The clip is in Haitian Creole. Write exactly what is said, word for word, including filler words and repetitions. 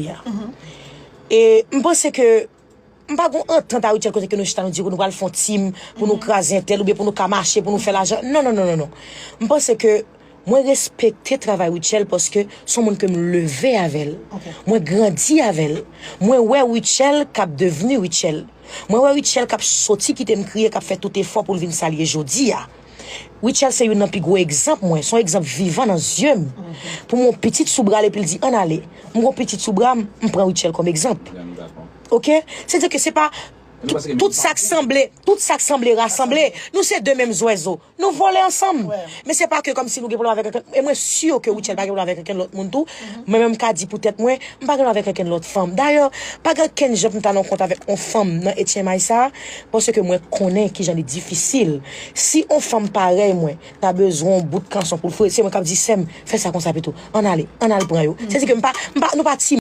a. E m panse ke m pa gon antant a Rutshelle kote ke nou chita nou di ke nou pral fè yon team pou nou kraze entèl oubyen pou nou ka mache, pou nou fè lajan. Non, non, non, non, non. M panse ke mwen respekte travay Rutshelle paske se yon moun ke m leve avè l. Mwen grandi avè l. Mwen wè Rutshelle k ap devni Rutshelle. Mwen wè Rutshelle k ap soti kite m kriye, k ap fè tout efò pou l vin sa l ye jodi a. Rutshelle se youn nan pi gwo egzanp mwen, se yon egzanp vivan nan zye m. Pou mwen, yon pitit sou bra l epi l di, ann ale. Mwen gon pitit sou bra m, m pran Rutshelle kòm egzanp. Oke? Se di ke se pa tout, tout sa k sanble, tout sa k sanble rasanble. Nou se de menm zwezo. Nou vole ansanm. Men se pa ke kòmsi nou gen pwoblèm avèk ankenn. E mwen si ke Rutshelle pa gen pwoblèm avèk ankenn lòt moun tou. Mwen menm m ka di pou tèt mwen, m pa gen pwoblèm avèk ankenn lòt fanm. Dayè, pa gen ankenn jan pou m ta nan kont avèk yon fanm nan H M I sa a, paske mwen konnen kijan li difisil. Si yon fanm parèy mwen ta bezwen yon bout kanson pou l foure, se mwen k ap di, sè m, fè sa konsa pito. Ann ale, ann al pran yo. Se di ke m pa, m pa, nou pa ti